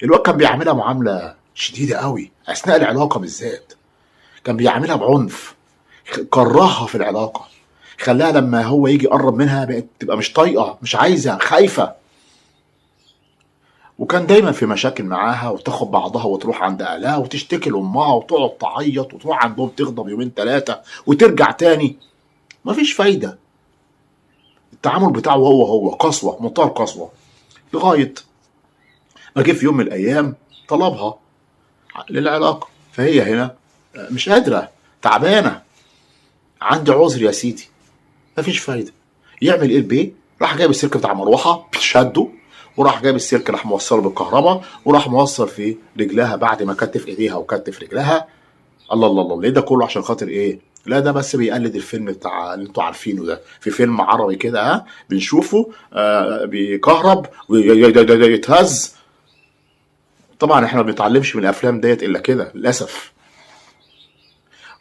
الواد كان بيعاملها معاملة شديدة قوي اثناء العلاقة بالذات، كان بيعاملها بعنف، كرهها في العلاقة، خلاها لما هو يجي يقرب منها بقت تبقى مش طايقة، مش عايزه، خايفة. وكان دايما في مشاكل معاها، وتاخد بعضها وتروح عند اهلها وتشتكي لامها وتقعد تعيط وتروح عندهم تغضب يومين ثلاثة وترجع تاني، مفيش فايده. التعامل بتاعه هو هو قسوة، منتهى القسوة، لغاية ما جه في يوم من الايام طلبها للعلاقة. فهي هنا مش قادرة، تعبانة، عندي عذر يا سيدي، مفيش فايده. يعمل ايه البيه؟ راح جايب السلك بتاع مروحة شده، وراح جايب السلك راح موصله بالكهرباء، وراح موصل في رجلها بعد ما كتف ايديها وكتف رجلها. الله الله الله، ليه ده كله؟ عشان خاطر ايه؟ لا ده بس بيقلد الفيلم بتاع اللي انتوا عارفينه ده، في فيلم عربي كده ها بنشوفه بيكهرب ويتهز. طبعا احنا ما بنتعلمش من الافلام ديت الا كده للاسف.